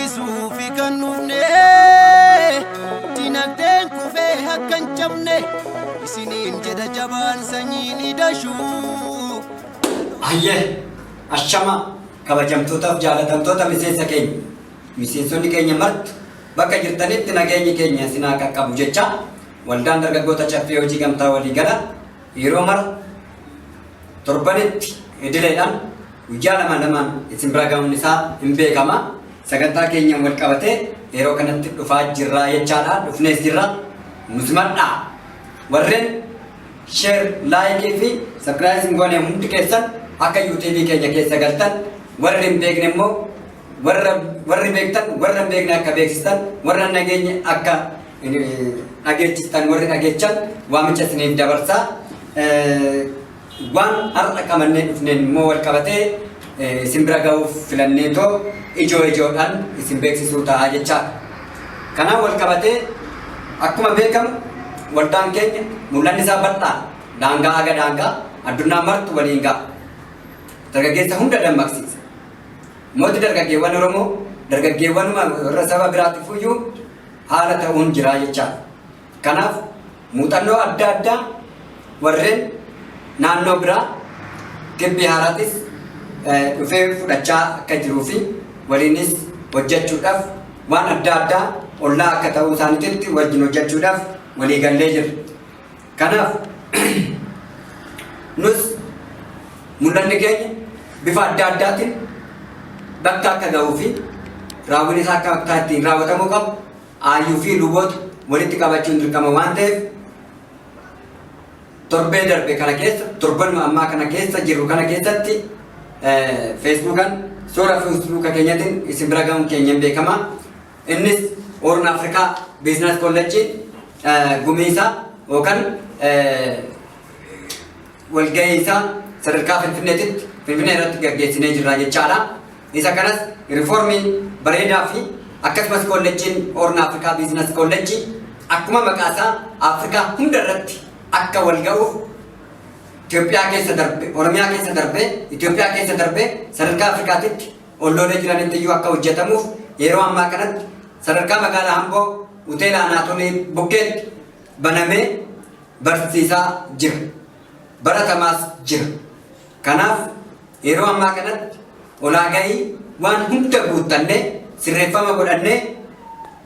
Guddisuufi kan dhufne, dinagdeen kufee akka hin cabne isiniin jedha jabaan sanyiin idashuu. Ayyee, ashama kabajamtootaaf jaalatamtoota miseensa keenya. Miseensonni keenya martu bakka jirtanitti nageenyi keenya isin haa qaqqabu jecha, Waldaan Dargaggoota Caffee Hojii Gamtaa Waliigala yeroo mara torbanitti idileedhaan guyyaa lama lamaan isin bira ga'uun isaa hin beekama. Sagantaa keenyaan wal qabatee yeroo kanatti dhufaa jirra jechaadha. Dhufnees jirra. Nu simadhaa. Warreen share, like fi subscribe hin goone hundi keessan akka YouTube keenya keessa galtan, warri hin beekne immoo warra warri beektan warra hin beekne akka beeksistan, warra hin dhageenye akka dhageechistan, warri dhageechan waamicha isiniif dabarsaa. Waan har'a qabannee dhufneen immoo wal qabatee isin bira ga'uuf filanneetoo ijoo ijoodhaan isin beeksisuu ta'a jechaadha. Kanaan wal qabatee akkuma beekamu waldaan keenya mul'anni isaa bal'aa, daangaa haga daangaa addunyaa martu waliin ga'a. Dargaggeessa hunda dammaqsiisa. Mooti dargaggeewwan Oromoo dargaggeewwanuma warra saba biraatiif iyyuu haala ta'uun jira jechaadha. Kanaaf muuxannoo adda addaa warreen naannoo biraa Gibbii Haaraatis dhufee fudhachaa akka jiruu fi waliinis hojjechuudhaaf waan adda addaa ollaa akka ta'uu isaaniitti wajjin hojjechuudhaaf walii gallee jirra. Kanaaf nus mul'anni keenya bifa adda addaatiin bakka akka ga'uu fi raawwiin isaa akka akka ittiin raawwatamuu qabu aayyuu fi luboota walitti qabachuun dirqama waan ta'eef, torbee darbe kana keessa, torbanuma ammaa kana keessa jirru kana keessatti feesbuukan suura feesbuuka keenyatiin isin bira ga'uun keenya beekama. Innis Horn Africa Business College gumiisaa yookaan walgahii isaa sadarkaa Finfinneetitti Finfinnee irratti gaggeessinee jirra jechaadha. Isa kanas riifoormii bareedaa fi akkasumas kolleejjiin Horn Africa Business College akkuma maqaa isaa Afrikaa hunda irratti akka wal ga'uuf Itoophiyaa keessa darbe, Oromiyaa keessa darbe, Itoophiyaa keessa darbe, sadarkaa Afrikaatitti olloolee jiranitti iyyuu akka hojjetamuuf yeroo ammaa kanatti sadarkaa magaalaa Amboo hoteela Anaatolii bukkeetti banamee barsiisaa jira. Baratamaas jira. Kanaaf yeroo ammaa kanatti ulaagayii waan hunda guuttannee, sirreeffama godhannee,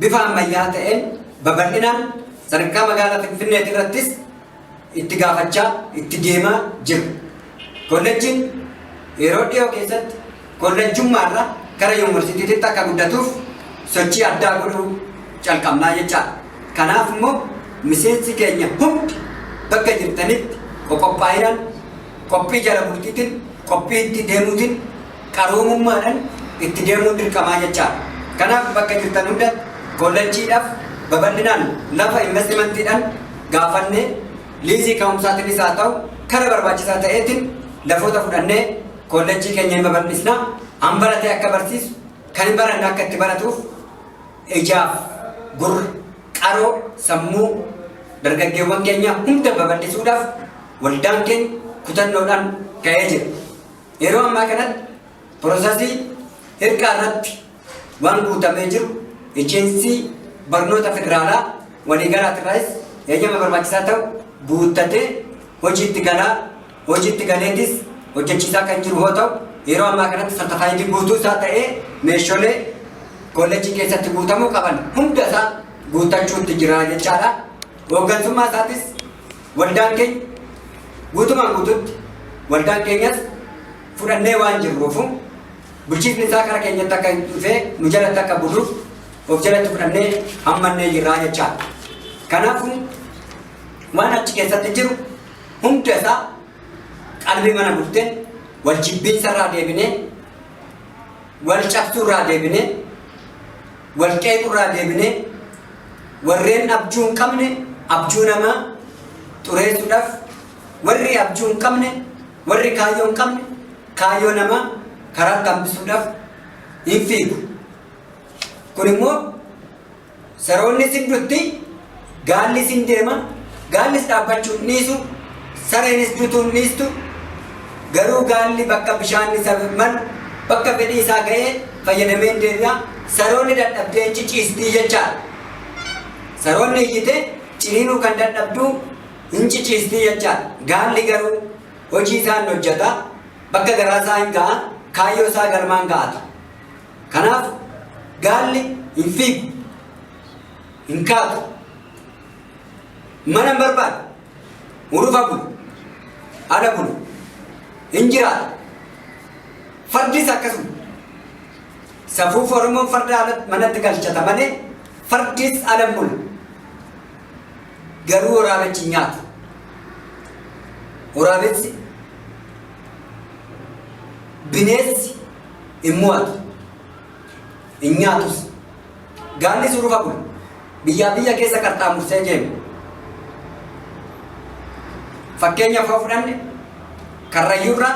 bifa ammayyaa ta'een babal'inaan sadarkaa magaalaa Finfinneeti irrattis itti gaafachaa itti deemaa jira. Kolleejjiin yeroo dhiyoo keessatti kolleejjummaarra gara yuunivarsiitiitti akka guddatuuf sochii addaa godhuu calqabnaa jechaadha. Kanaaf immoo miseensi keenya hundi bakka jirtanitti qophaa'inaan, qophii jala bultiitiin, qophii itti deemuutiin, qaroomummaadhaan itti deemuun dirqamaa jechaadha. Kanaaf bakka jirtan hundatti kolleejjiidhaaf babal'inaan lafa investimantiidhaan gaafannee, liizii ka'umsaatiinis haa ta'u kara barbaachisaa ta'eetiin lafoota fudhannee kolleejjii keenya hin babal'isna. Han barate akka barsiisu, kan hin baranne akka itti baratuuf, ijaaf gurra qaroo sammuu dargaggeewwan keenya hunda babal'isuudhaaf waldaan keenya kutannoodhaan ka'ee jira. Yeroo ammaa kanatti processii hirqaa irratti waan guutamee jiru, ejeensii barnoota federaalaa waliigalaatirraayis eeyyama barbaachisaa ta'u guuttatee hojiitti galaa, hojiitti galeetis hojjechiisaa kan jiru yoo ta'u, yeroo ammaa kanatti certified guutuu isaa ta'ee meeshaalee kolleejjii keessatti guutamuu qaban hunda isaa guuttachuutti jira jechaadha. Hooggansummaa isaatis waldaan keenya guutumaan guututti, waldaan keenyas fudhannee waan jirruufu, bulchiisni isaa kara keenyatti akka dhufee nu jalatti akka buluuf of jalatti fudhannee hammannee jirraa jechaadha. Kanaafuu waan achi keessatti jiru hunda isaa qalbii mana bulteen wal jibbiinsa irraa deebinee, wal cabsuu irraa deebinee, wal qeequu irraa deebinee, warreen abjuu hin qabne abjuu namaa xureessuudhaaf, warri abjuu hin qabne, warri kaayyoo hin qabne kaayyoo namaa karaatti hambisuudhaaf hin fiigu. Kun immoo saroonni sin dutti, gaalli sin deema, gaallis dhaabbachuu hin dhiisu, sareenis dutuu hin dhiistu, garuu gaalli bakka bishaan isa malu, bakka fedhii isaa ga'ee fayyadamee hin deebi'a. Saroonni dadhabdee hin ciciistii jechaadha. Saroonni iyyite ciniinuu kan dadhabduu hin ciciistii jechaadha. Gaalli garuu hojii isaa hin hojjeta, bakka garaa isaa hin ga'a, kaayyoo isaa galmaan ga'ata. Kanaaf gaalli hin fiigu, hin kaatu, mana hin barbaadu, urufa bulu, ala bulu, hin jiraata. Fardis akkasuma. Safuuf Oromoon farda ala manatti galchata malee fardis ala hin bulu. Garuu waraabichi hin nyaatu. Waraabessi bineessi hin mo'atu. Hin nyaatus. Gaallis urufa bula. Biyyaa biyya keessa qaxxaamursee deema. Fakkeenyaaf yoo fudhanne Karrayyuurraa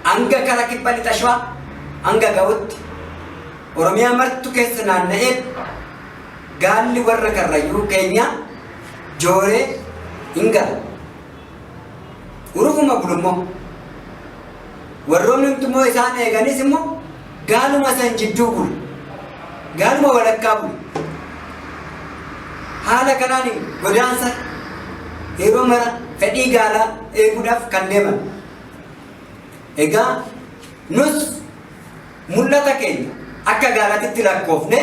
hanga kara kibba lixa Shawaa hanga ga'utti Oromiyaa martu keessa naanna'ee gaalli warra Karrayyuu keenyaa jooree hin gala. Urufuma bulu immoo. Warroonni immoo isaan eeganis immoo gaaluma san jidduu bulu. Gaaluma walakkaa bulu. Haala kanaan godaansa yeroo mara fedhii gaalaa eeguudhaaf kan deeman. Egaa nus mul'ata keenya akka gaalatitti lakkoofne,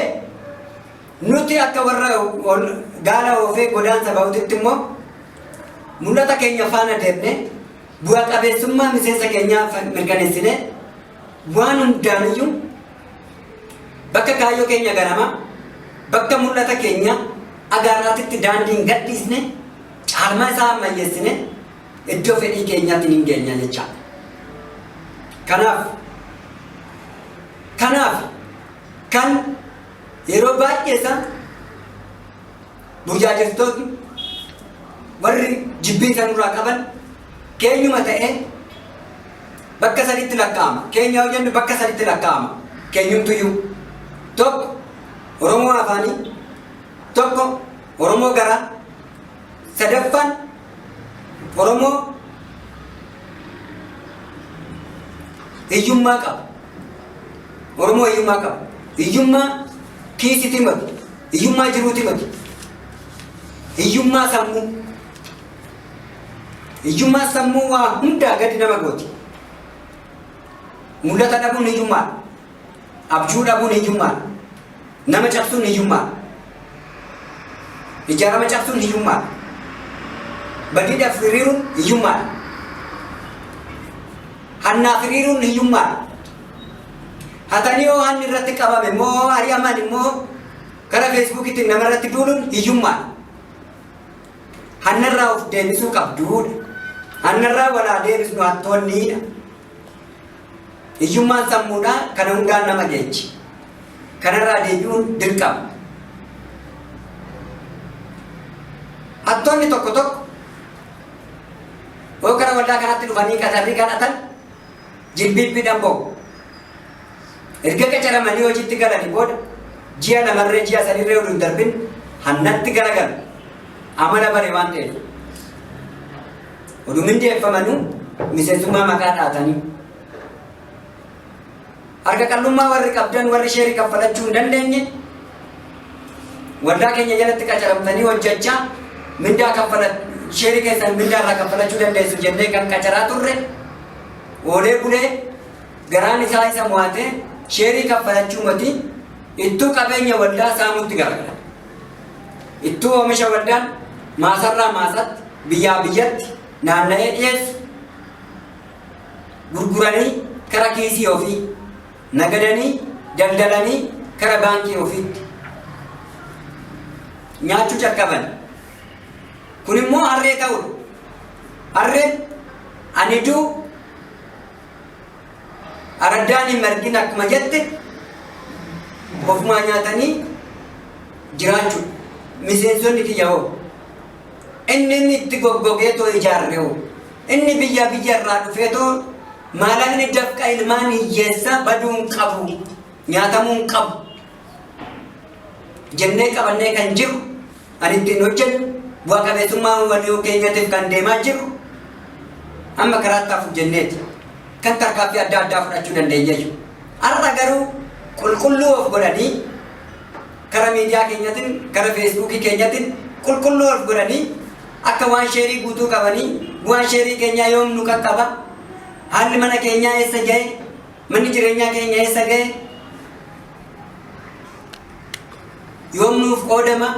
nuti akka warra gaala oofee godaansa ba'utitti immoo mul'ata keenya faana deemne, bu'a qabeessummaa miseensa keenyaa mirkaneessine, waan hundaaniyyuu bakka kaayyoo keenya ganamaa, bakka mul'ata keenya agaarraatitti daandii hin gadhiisne, caalmaa isaa ammayyeessine iddoo fedhii keenyaatti hin geenya jechaadha. Kanaaf kan yeroo baay'ee isaa burjaajessitootni warri jibbiinsa nurraa qaban keenyuma ta'ee bakka saditti lakkaa'ama. Keenya yoo jennu bakka saditti lakkaa'ama. Keenyumtuyyuu. Tokko Oromoo afaanii, tokko Oromoo garaa, sadaffaan Oromoo hiyyummaa qaba. Oromoo hiyyummaa qaba. Hiyyummaa kiisitii mati. Hiyyummaa jiruutii mati. Hiyyummaa sammuu. Hiyyummaa sammuu waa hundaa gadi nama gooti. Mul'ata dhabuun hiyyummaadha. Abjuu dhabuun hiyyummaadha. Nama cabsuun hiyyummaadha. Ijaarama cabsuun hiyyummaadha. Badiidhaaf hiriiruun hiyyummaadha. Hannaaf hiriiruun hiyyummaadha. Hatanii yoo hanni irratti qabame immoo ari'aman immoo karaa Feesbuukiitiin namarratti duuluun hiyyummaadha. Hannarraa of deebisuu qabduudha. Hannarraa walaa deebisnu hattoonniidha. Hiyyummaan sammuudhaa kana hundaan nama geechi. Kanarraa deebi'uun dirqama. Hattoonni tokko tokko yoo gara waldaa kanatti dhufanii qacarrii kadhatan jilbiibbiidhaan ba'u. Erga qacaramanii hojiitti galanii booda ji'a lamarree ji'a sadirree oduu hin darbin hannatti garagalu. Amala bare waan ta'eef. Oduu mindeeffamanuu miseensummaa maqaa dhaatanii. Harka qallummaa warri qabdan, warri sheerii kaffalachuu hin dandeenye, waldaa keenya jalatti qacaramtanii hojjechaa mindaa kaffala, sheerii keessan mindaa irraa kaffalachuu dandeessu jennee kan qacaraa turre, oolee bulee garaan isaa isa mo'atee sheerii kaffalachuu mati ittuu qabeenya waldaa saamutti garagala. Ittuu oomisha waldaan maasarraa maasatti, biyyaa biyyatti naanna'ee dhiyeessu gurguranii kara kiisii ofii nagadanii, daldalanii kara baankii ofiitti nyaachuu calqaban. Kun immoo harree ta'uudha. Harreen ani duu araddaan hin margin akkuma jette ofumaa nyaatanii jiraachuudha. Miseensonni kiyya hoo? Inni itti goggogee too ijaarre hoo? Inni biyya biyya irraa dhufee too maalaqni dafqa ilmaan hiyyeessaa baduu hin qabu, nyaatamuu hin qabu jennee qabannee kan jiru, kan ittiin hojjennu, bu'a qabeessummaa walii keenyatiif kan deemaa jiru amma karaatti hafu jenneeti kan tarkaanfii adda addaa fudhachuu dandeenya jiru. Har'a garuu Qulqulluu of godhanii kara miidiyaa keenyatiin, kara Feesbuukii keenyatiin qulqulluu of godhanii, akka waan sheerii guutuu qabanii, bu'aan sheerii keenyaa yoom nu qaqqaba, haalli mana keenyaa eessa ga'e, manni jireenyaa keenya eessa ga'e, yoom nuuf qoodama,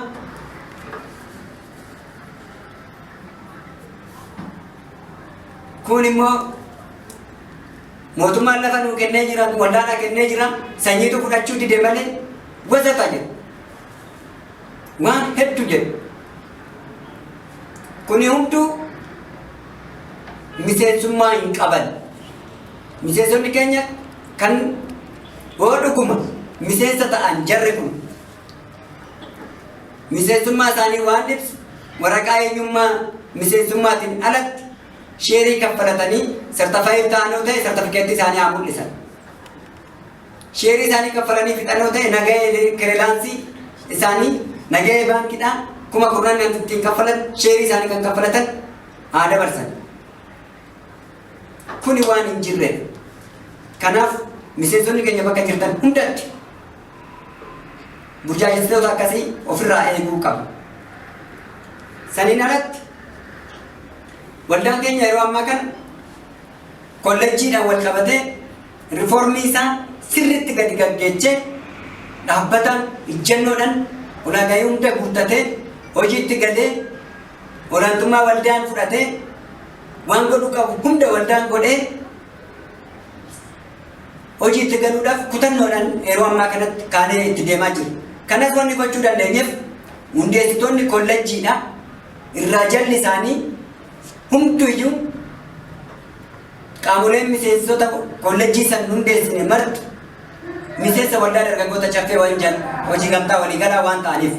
kun immoo mootummaan lafa nuu kennee jira, waldaadhaa kennee jira, sanyiitu fudhachuu dide malee wasata jedhu. Waan hedduu jedhu. Kuni hunduu miseensummaa hin qaban. Miseensonni keenya kan hoo dhuguma miseensa ta'an, jarri kun miseensummaa isaanii waan ibsu waraqaa eenyummaa miseensummaatiin alatti sheerii kaffalatanii certified ta'anoo ta'e, sartifikeettii isaanii haa mul'isan. Sheerii isaanii kaffalanii fixanoo ta'e, nagahee clearance isaanii, nagahee baankiidhaa 10,000 kan ittiin kaffalan, sheerii isaanii kan kaffalatan haa dabarsan. Kuni waan hin jirredha. Kanaaf miseensonni keenya bakka jirtan hundatti burjaajessitoota akkasii ofirraa eeguu qabu. Saniin alatti waldaan keenya yeroo ammaa kana kolleejjiidhaan wal qabatee rifoormii isaa sirriitti gadi gaggeechee, dhaabbataan ijjannoodhaan ulaagaalee hunda guuttatee hojiitti galee, olaantummaa waldaan fudhatee, waan godhuu qabu hunda waldaan godhee hojiitti galuudhaaf kutannoodhaan yeroo ammaa kanatti kaanee itti deemaa jiru. Kanas wanni gochuu dandeenyeef hundeessitoonni kolleejjiidha. Irraa jalli isaanii hunduyyuu, qaamoleen miseensota kolleejjii san hundeessine marti, miseensa Waldaa Dargaggoota Caffee Wanjal Hojii Gamtaa Waliigalaa waan ta'aniif.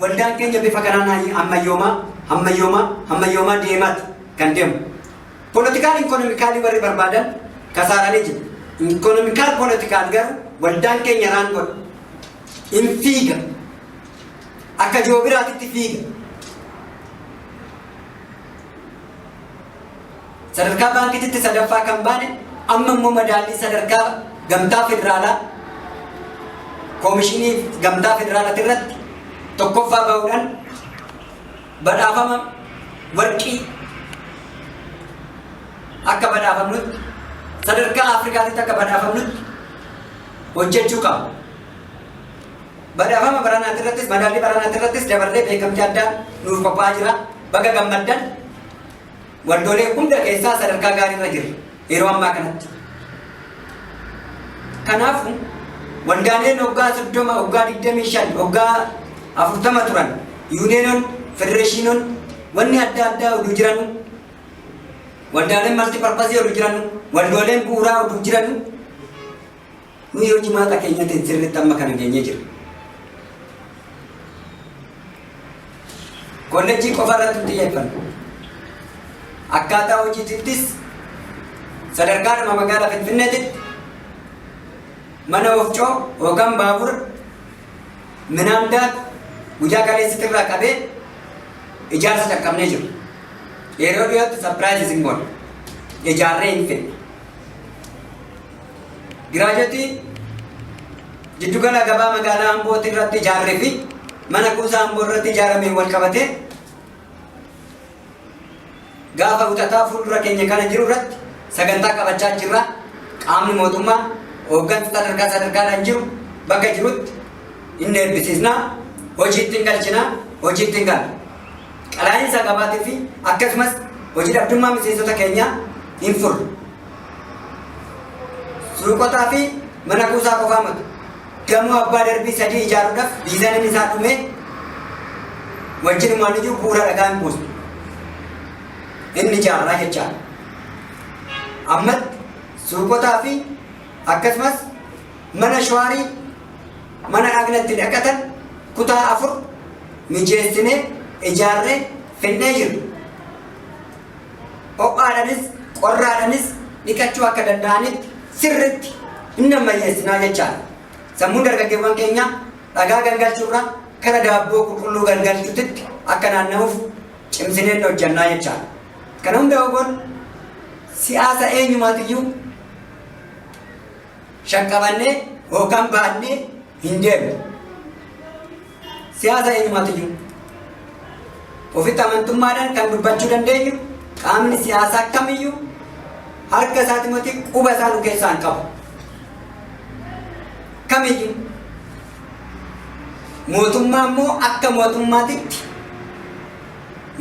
Waldaan keenya bifa kanaan ammayyoomaa, ammayyoomaa, ammayyoomaa deemaati kan deemu. Political economical warri barbaadan kasaaranii jiru. Economical political garuu waldaan keenya raan godha. In fiiga. Akka joobiraatitti fiiga. Sadarkaa baankiitti sadaffaa kan baane, amma immoo madaallii sadarkaa gamtaa federaalaa, koomishinii gamtaa federaalaati irratti tokkoffaa bahuudhaan badhaafama warqii akka badhaafamnutti, sadarkaa Afrikaatitti akka badhaafamnutti hojjechuu qaba. Badhaafama baranaati irrattis, madaallii baranaati irrattis dabarree beekamtii addaa nuuf qophaa'aa jira. Baga gammaddan. Waldoolee hunda keessaa sadarkaa gaarii irra jirra yeroo ammaa kanatti. Kanaafuu waldaaleen waggaa 30, waggaa 25, waggaa 40 turan, yuuniyenoon, federeeshinoon, wanni adda addaa oduu jiranu, waldaaleen multipurpose oduu jiranu, waldooleen bu'uuraa oduu jiranu, nuyi hojii maataa keenyatiin sirriitti amma kana geenyee jira. Kolleejjii qofa irratti hin xiyyeeffannu. Akkaataa hojiitittis sadarkaadhuma magaalaa Finfinneetitti mana ofcoo yookaan baabura midhaan daaku guyyaa kaleessitti irraa qabee ijaarsa calqabnee jiru. Yeroo dhiyootti surprise isin goona. Ijaarree hin fedhe. Giraajetii jiddugala gabaa magaalaa Ambooti irratti ijaarree fi mana kuusaa Amboo irratti ijaarameen wal qabatee gaafa wixataa fuuldura keenya kana jiru irratti sagantaa qabachaa jirra. Qaamni mootummaa hooggansa sadarkaa sadarkaadhaan jiru bakka jirutti inni eebbisiisnaa, hojiitti hin galchinaa, hojiitti hin galla. Qalaa'insa gabaatii fi akkasumas hojii dhabdummaa miseensota keenyaa hin furru. Suuqotaa fi mana kuusaa qofaa matu. Gamoo abbaa darbii sadii ijaaruudhaaf diizaayiniin isaa dhumee wajjinumaan iyyuu bu'uura dhagaa hin buustu. Inni ijaarraa jechaadha. Ammatti suuqotaa fi akkasumas mana shawaarii, mana dhagna itti dhaqatan kutaa afur mijeessinee ijaarree finnee jirra. Ho'aadhanis qorraadhanis dhiqachuu akka danda'anitti sirritti hin ammayyeessinaa jechaadha. Sammuun dargaggeewwan keenyaa dhagaa gangalchuurraa kara daabboo qulqulluu gangalchuutitti akka naanna'uuf cimsinee hojjannaa jechaadha. Kana hunda ogoon siyaasa eenyumaatiyyuu Shaqqabannee yookaan baannee hin deemnu. Siyaasa eenyumaatu jiru. Ofitti amantummaadhaan kan dubbachuu dandeenyu, qaamni siyaasaa kamiyyuu harka isaati miti, quba isaa nu keessaa hin qabu. Kamiyyuu. Mootummaa immoo akka mootummaatitti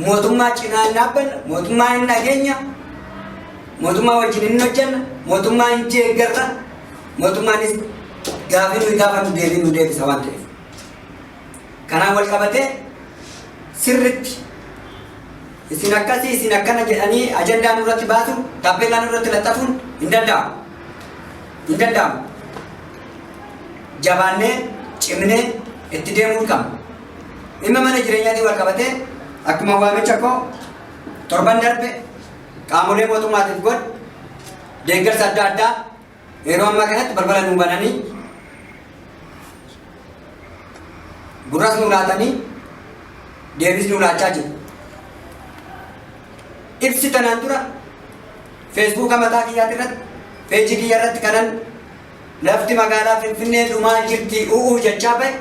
mootummaa cinaa hin dhaabbanna, mootummaa hin dhageenya, mootummaa wajjin hin hojjenna, mootummaa hin deeggarra, mootummaanis gaafii nuyi gaafannu deebii nu deebisa waan ta'eef. Kanaan wal qabatee sirritti isin akkasii, isin akkana jedhanii ajandaa nurratti baasuun, taappeellaa nurratti laxxafuun hin danda'amu. Hin danda'amu. Jabaannee cimnee itti deemuu qabna. Dhimma mana jireenyaatiin wal qabatee, akkuma waamicha koo torban darbe qaamolee mootummaatiif godhe, deeggarsa adda addaa yeroo ammaa kanatti balbala nuu bananii, gurras nuu laatanii, deebis nuu laachaa jiru. Ibsi tanaan dura Feesbuuka mataa kiyyaati irratti, peejii kiyya irratti kanan lafti magaalaa Finfinnee dhumaa jirti u'uu jechaa bahe,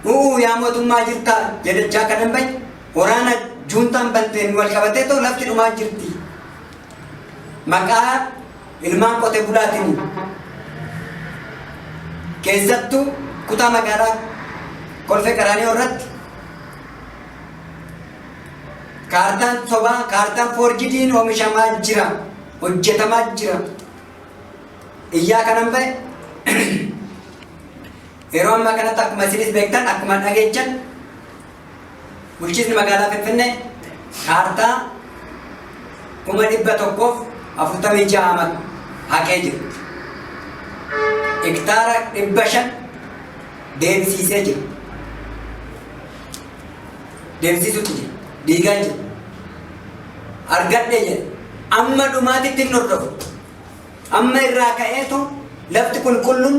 u'uu yaa mootummaa jirtaa jedhachaa kanan bahe, waraana juuntaan banteen wal qabatee too lafti dhumaa jirti. Maqaa ilmaan qote bulaatiin keessattuu kutaa magaalaa Kolfee Qaraanioo irratti kaartaan sobaa, kaartaan foorjidiin oomishamaa jira, hojjetamaa jira. Iyyaa kanan bahe, yeroo ammaa kanatti akkuma isinis beektan, akkuma dhageechan, bulchiisni magaalaa Finfinnee kaartaa 146,000 haqee jira. Hektaara 500 deebisiisee jira. Deebisiisutti jira. Diigaa jira. Argadhe jedhe. Amma dhumaatitti hin hordofu. Amma irraa ka'eetu lafti qulqulluun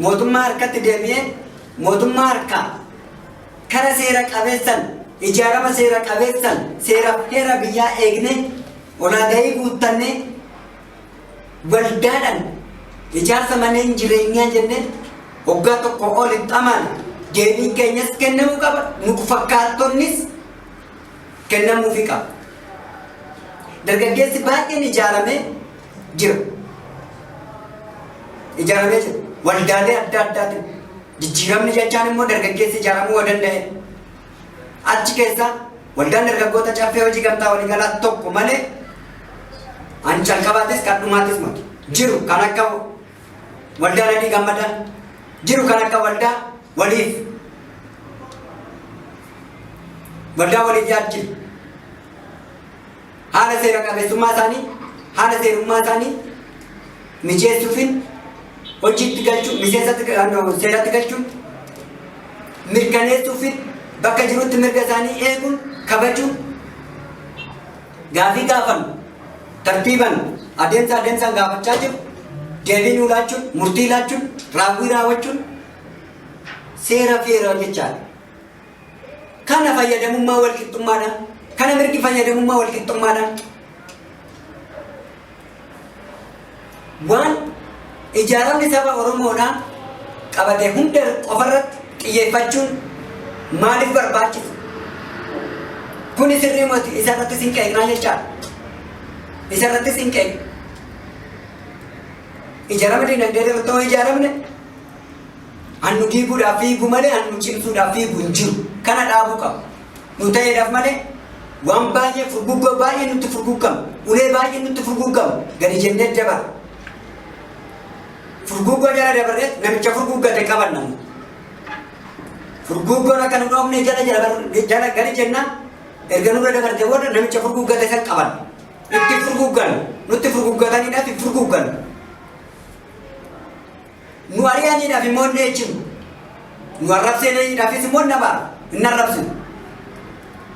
mootummaa harkatti deebi'ee, mootummaa harkaa kara seera qabeessan, ijaarama seera qabeessan, seeraaf heera biyyaa eegnee, ulaagaalee guuttannee, waldaadhaan ijaarsa manneen jireenyaa jennee waggaa tokko ol hin xamaane, deebiin keenyas kennamuu qaba, nu fakkaattonnis kennamuufii qaba. Dargaggeessi baay'een ijaaramee jira. Ijaaramee jira. Waldaalee adda addaatiin. Jijjiiramni jechaan immoo dargaggeessi ijaaramuu yoo danda'e. Achi keessaa waldaan dargaggoota Caffee Hojii Gamtaa Waliigalaa tokko malee, an calqabaatis kan dhumaatis miti. Jiru kan akka waldaa Nadii Gammadaa, jiru kan akka waldaa waliif, waldaa waliif yaad jiru. Haala seera qabeessummaa isaanii, haala seerummaa isaanii mijeessuufin hojiitti galchuun, miseensatti seeratti galchuun, mirkaneessuufin, bakka jirutti mirga isaanii eeguun, kabajuun, gaafii gaafannu tartiiban adeemsa adeemsaan gaafachaa jiru deebii nuu laachuun, murtii laachuun, raawwii raawwachuun seera feera jechaadha. Kana fayyadamummaa walqixxummaadha. Kana mirgi fayyadamummaa walqixxummaadha. Waan ijaaramni saba Oromoodhaa qabate hunda qofarratti xiyyeeffachuun maaliif barbaachisa? Kuni sirrii miti, isarrattis hin qeeqnaa jechaadha. Isarrattis hin qeeqna. Ijaarama dinagdee irratti yoo ijaaramne, hannu diiguudhaaf fiigu malee hannu cimsuudhaaf fiigu hin jiru. Kana dhaabuu qaba. Nu ta'eedhaaf malee waan baay'ee furguggoo baay'ee nutti furguggamu, ulee baay'ee nutti furguggamu gadi jennee dabara. Furguggoo jala dabarreet namicha furguggate qabanna. Furguggoon akka nu dhoofne jala jala gadi jennaan, erga nurra dabarte booda namicha furguggate san qabanna. Itti furguggan nutti furguggataniidhaaf hin furguggan. Nu ari'aniidhaaf immoo hin dheechinu. Nu arrabsaniidhaafis immoo hin abaara. Hin arrabsinu.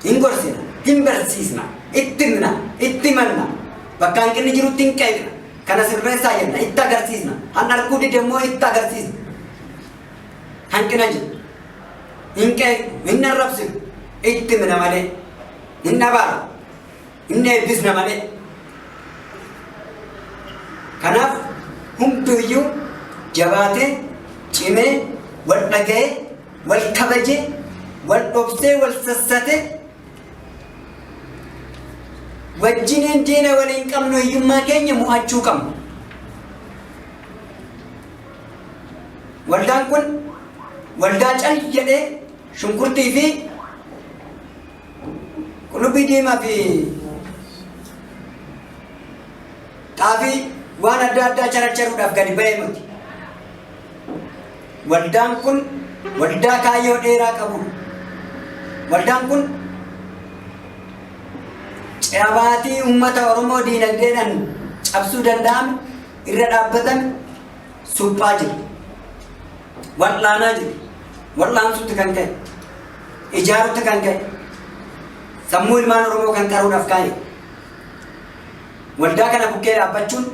Hin gorsina. Hin barsiisna. Itti himna. Itti himanna. Bakka hanqinni jirutti hin qeeqna. Kana sirreessaa jenna. Itti agarsiisna. Han arguu dide immoo itti agarsiisna. Hanqina jiru. Hin qeeqnu. Hin arrabsinu. Itti himna malee. Hin abaara. Hin eebbisna malee. Kanaaf hunduyyuu jabaatee, cimee, wal dhaga'ee, wal kabajee, wal dhobsee, wal sassatee wajjiniin diina waliin qabnu hiyyummaa keenya mo'achuu qabna. Waldaan kun waldaa cal jedhee shunkurtii fi qullubbii diimaa fi xaafii waan adda addaa characharuudhaaf gadi ba'ee miti. Waldaan kun waldaa kaayyoo dheeraa qabudha. Waldaan kun cabaatii uummata Oromoo diinagdeedhaan cabsuu danda'ame irra dhaabbatame suphaa jira. Wal'aanaa jira. Wal'aansutti kan ka'e. Ijaarutti kan ka'e. Sammuu ilmaan Oromoo kan qaruudhaaf kaa'e. Waldaa kana bukkee dhaabbachuun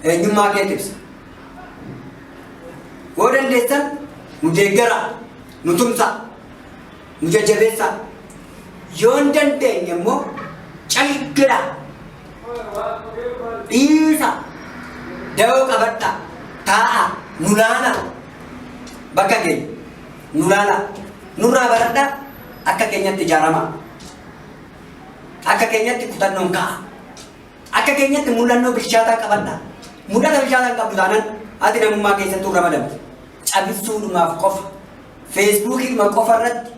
eenyummaa kee ibsa. Yoo dandeessan nu deeggaraa, nu tumsaa, nu jajjabeessaa. Yoo hin dandeenye immoo calqidhaa. Dhiisaa. Da'oo qabadhaa. Taa'aa. Nu laalaa. Bakka keenya. Nu laalaa. Nurraa baradhaa. Akka keenyatti ijaaramaa. Akka keenyatti kutannoon ka'a. Akka keenyatti mul'annoo bilchaataa qabadhaa. Mul'ata bilchaataa hin qabdu taanaan ati namummaa keessattuu ramadamte. Cabisuudhumaaf qofa. Feesbuukiidhuma qofa irratti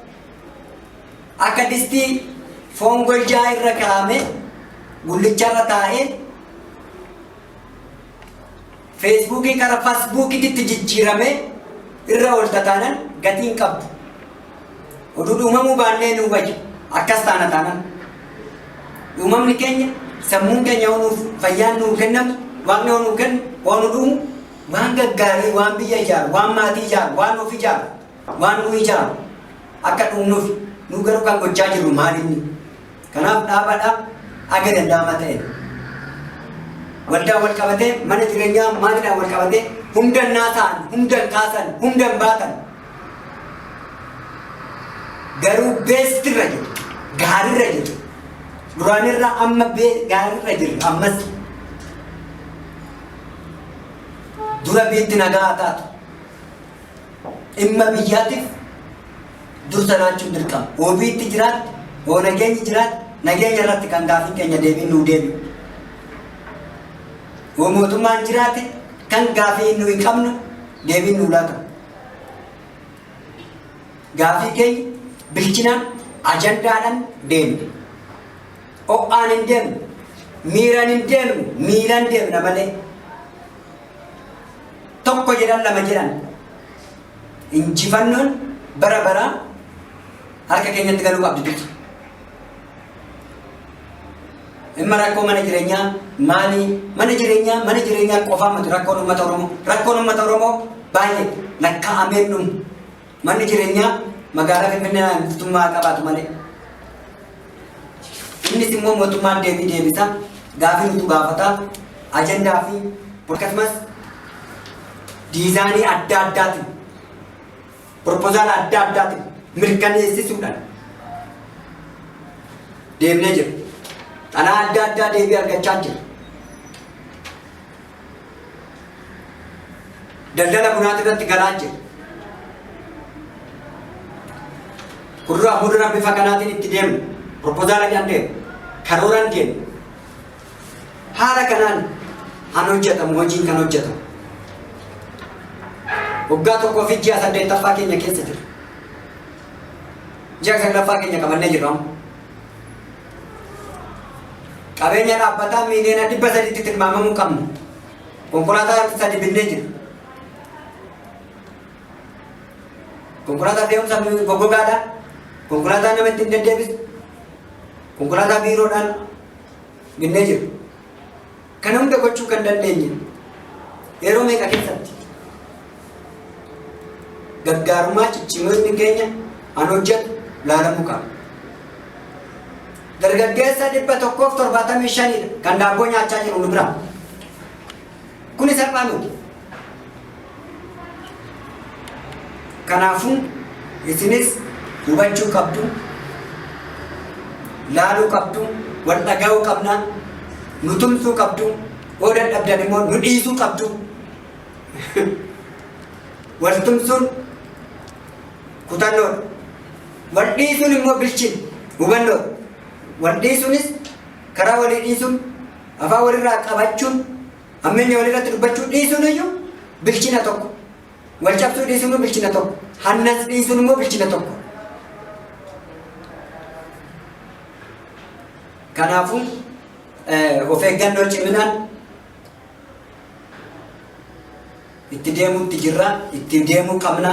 akka distii foon goljaa irra kaa'ame gullicharra taa'ee feesbuukii kara fasbuukiitti jijjiiramee irra oolta taanaan gatii hin qabdu. Oduu uumamuu baannee nu wayya. Akkas taana taanaan. Uumamni keenya, sammuun keenya yoo nuuf fayyaan nuu kennamu, Waaqni yoo nuu kennu, yoo nu dhumu, waan gaggaarii, waan biyya ijaaru, waan maatii ijaaru, waan of ijaaru, waan nu ijaaru akka dhumnuuf nu garuu kan gochaa jirru maal inni? Kanaaf dhaabadha aga danda'ama ta'e. Waldaan wal qabatee, mana jireenyaa maatiidhaan wal qabatee humna naasa'an, humna kaasan, humna baatan. Garuu beestirra jiru, gaarirra jiru. Duraanirra amma gaarirra jiru ammas. Dura biitti nagaa taatu. Dhimma biyyaatiif dursa laachuun dirqama. Hoo biitti jiraatti, hoo nageenyi jiraatti, nageenya irratti kan gaafiin keenya deebiin nuu deebi'u. Hoo mootummaan jiraate kan gaafii nu hin qabnu deebiin nuu laatamu. Gaafii keenya bilchinaan ajandaadhaan deemna. Ho'aan hin deemnu, miiraan hin deemnu, miilaan deemna malee. Tokko jedhan, lama jedhan. Injifannoon bara baraa harka keenyatti galuu qabdi dursa. Dhimma rakkoo mana jireenyaa maalii? Mana jireenyaa qofaa miti rakkoon uummata Oromoo. Rakkoon uummata Oromoo baay'ee lakkaa'ameen dhumu. Manni jireenyaa magaalaa Finfinnee guutummaa qabaatu malee. Innis immoo mootummaan deebii deebisa. Gaafii nutu gaafata. Ajandaa fi akkasumas diizaayinii adda addaatiin, propozaala adda addaatiin mirkaneessisuudhaan deemnee jira. Xalaa adda addaa deebii argachaa jira. Daldala bunaati irratti galaa jira. Kuduraa muduraa bifa kanaatiin itti deemnu. Propozaala kan deemu. Karooraan deemu. Haala kanaan kan hojjetamu, hojiin kan hojjetamu. Waggaa 1 fi ji'a 8ffaa keenya keessa jira. Ji'a 9ffaa keenya qabannee jirra amma. Qabeenya dhaabbataa miiliyoona 300tti tilmaamamuu qabna. Konkolaataa sadi binnee jira. Konkolaataa fe'umsa goggogaadha. Konkolaataa nama ittiin deddeebisu. Konkolaataa biiroodhaan binnee jira. Kana hunda gochuu kan dandeenye yeroo meeqa keessatti? Gargaarummaa ciccimoonni keenya an hojjetu laalamuu qaba. Dargaggeessa 175dha kan daabboo nyaachaa jiru nu bira. Kuni salphaa miti. Kanaafuu isinis hubachuu qabdu, laaluu qabdu, wal dhaga'uu qabna, nu tumsuu qabdu. Yoo dadhabdan immoo nu dhiisuu qabdu. Wal tumsuun kutannoodha. Wal dhiisuun immoo bilchina, hubannoodha. Wal dhiisuunis karaa walii dhiisuun, afaan walirraa qabachuun, hammeenya walirratti dubbachuu dhiisuun iyyuu bilchina tokko. Wal cabsuu dhiisuun bilchina tokko. Hannas dhiisuun immoo bilchina tokko. Kanaafuu of eeggannoo ciminaan itti deemuutti jirra, itti deemuu qabna.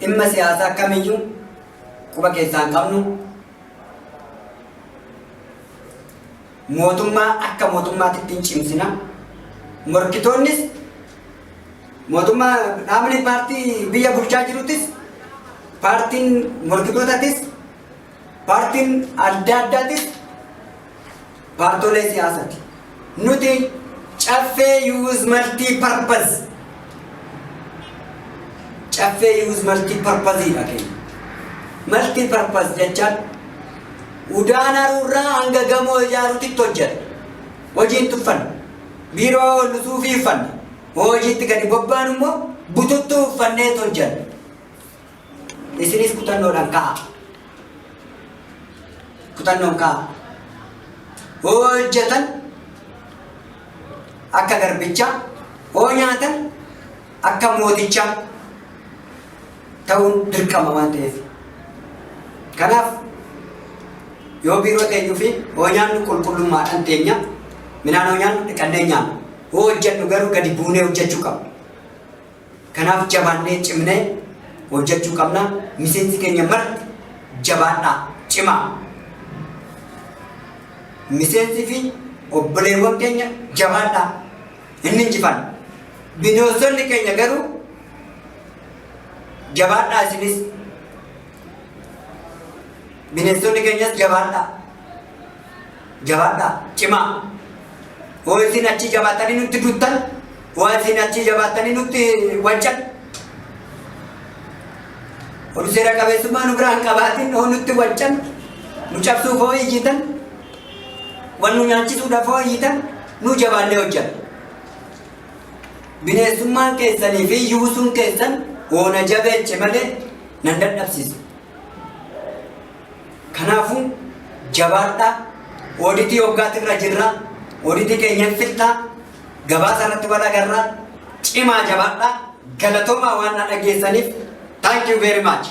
Dhimma siyaasaa kamiyyuu quba keessaa hin qabnu. Mootummaa akka mootummaatitti hin cimsina. Morkitoonnis mootummaa, dhaabni paartii biyya bulchaa jirutis, paartiin morkitootatis, paartiin adda addaatis paartolee siyaasaati. Nuti Caffee Youth Multi Purpose, Caffee Youth Multi Purposeidha keenya. Multi Purpose jechaan udaan haruurraa hanga gamoo ijaaruutitti hojjedha. Hojiin tuffanna. Biiroo suufii uffanna. Hojiitti gadi bobbaan immoo bututtuu uffannee hojjenna. Isinis kutannoodhaan ka'a. Kutannoon ka'a. Hojjetan akka garbichaa, hoo nyaatan akka mootichaa ta'uun dirqama waan ta'eef. Kanaaf yoo biiroo teenyuu fi hoo nyaannu qulqullummaadhaan teenya, midhaan hoo nyaannu dhiqannee nyaanna. Hoo hojjennu garuu gadi buunee hojjechuu qabna. Kanaaf jabaannee cimnee hojjechuu qabna. Miseensi keenya marti jabaadhaa, cimaa. Miseensi fi obboleewwan keenya jabaadhaa. Inni injifanna. Bineensonni keenya garuu jabaadhaa isinis. Bineensonni keenyas jabaadhaa. Jabaadhaa, cimaa. Hoo isin achi jabaatanii nutti duttan, hoo isin achi jabaatanii nutti waccan. Oduu seera qabeessummaa nu biraa hin qabaatin, hoo nutti waccan, nu cabsuuf hoo iyyitan, wal nu nyaachisuudhaaf hoo iyyitan, nu jabaannee hojjanna. Bineensummaan keessanii fi yuusuun keessan hoona jabeeche malee nan dadhabsiisu. Kanaafuu jabaadhaa, ooditii hoggaatirra jirra, ooditii keenya fixnaa, gabaasa irratti wal agarraa, cimaa jabaadhaa, galatoomaa waan na dhageessaniif, thank you very much.